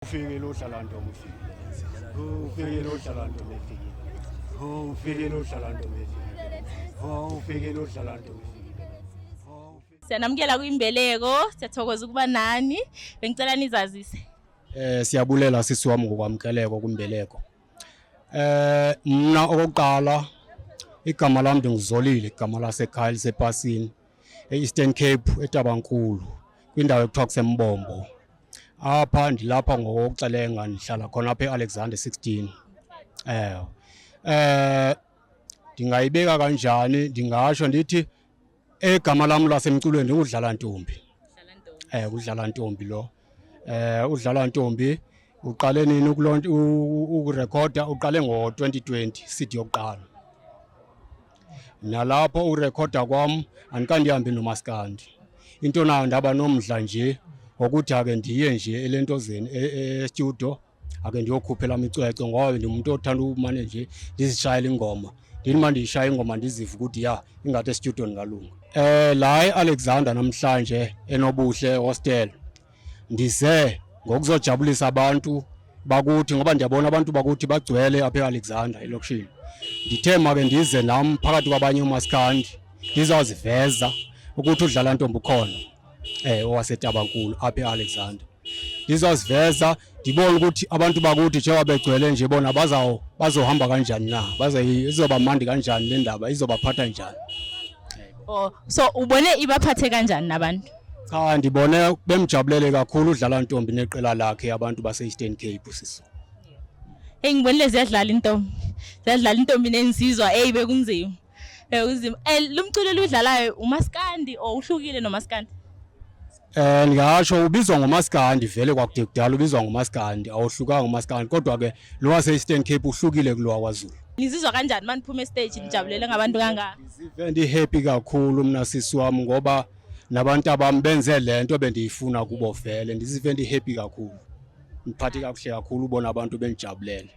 Ufikile udlala ntombi ufikile. Ufikile udlala ntombi efikile. Ufikile udlala ntombi efikile. Ufikile udlala ntombi efikile. Siyanamukela kwimbeleko, siyathokoza ukuba nani. Bengicela nizazise. Siyabulela sisi wami ngokwamkeleko kwimbeleko. Mna okokuqala igama lam ndinguzolile, igama lasekhaya lisepasini e-Eastern Cape eTabankulu kwindawo ekuthiwa kuseMbombo. Apha ndilapha ngokokuxelenga ndihlala khona apha eAlexander 16. Ewe. Ndingayibeka kanjani? Ndingasho ndithi egama lam lasemculweni ndingudlala ntombi. Udlala ntombi lo. Udlala ntombi uqale nini ukulonto ukurekhoda? Uqale ngo-2020 CD yokuqala. Nalapho urekhoda kwam andikandihambi nomaskandi. Into nayo ndaba nomdla nje wokuthi ake ndiye nje elentozeni e-studio ake ndiyokhuphela imicwecwe ngoba ndingumuntu othanda umane nje ndizishayela ingoma. Ndithi uma ndiyishaya ingoma ndizive ukuthi ya ingathi e-studio ndingalunga. La eAlexander namhlanje enobuhle hostel ndize ngokuzojabulisa abantu bakuthi ngoba ndiyabona abantu bakuthi bagcwele apha eAlexander elokishini. Ndithe make ndize nam phakathi kwabanye oomaskandi ndizawuziveza ukuthi udlala ntombi ukhona owaseTabankulu apha eAlexander. Ndizawuziveza ndibone ukuthi abantu bakuthi njengoba begcwele nje bona bazohamba kanjani na, izoba mandi kanjani le ndaba, izobaphatha njani. Oh, so ubone ibaphathe kanjani nabantu? Cha, ndibone bemjabulele kakhulu udlala ntombi neqela lakhe abantu base-Eastern Cape siso. Hey, ngibonile ziyadlala intombi. Ziyadlala intombi nensizwa, hey bekunzima. Bekunzima. Lo mculo oludlalayo umaskandi or uhlukile nomaskandi? Ndingasho ubizwa ngomaskandi vele kwakude kudala ubizwa ngomaskandi, awuhlukanga umaskandi kodwa ke lo wase-Eastern Cape uhlukile kulo wakwaZulu. Nizizwa kanjani maniphuma estage nijabulele ngabantu kangaka? Ndizive ndi-happy kakhulu mna sisi wami ngoba nabantu abami benze le nto bendiyifuna kubo vele, ndizive ndi-happy kakhulu. Ndiphathe kakuhle kakhulu ubona abantu bendijabulele.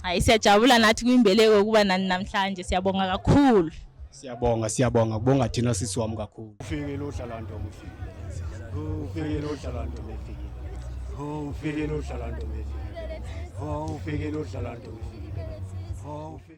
Hayi, siyajabula nathi kwimbeleko ukuba nani namhlanje, siyabonga kakhulu. Siyabonga, siyabonga, kubonga thina sisi wami kakhulu. Ufikile udlala ntombi ufikile. Ufikile udlala ntombi efikile. Ufikile udlala ntombi efikile. Ufikile udlala ntombi efikile.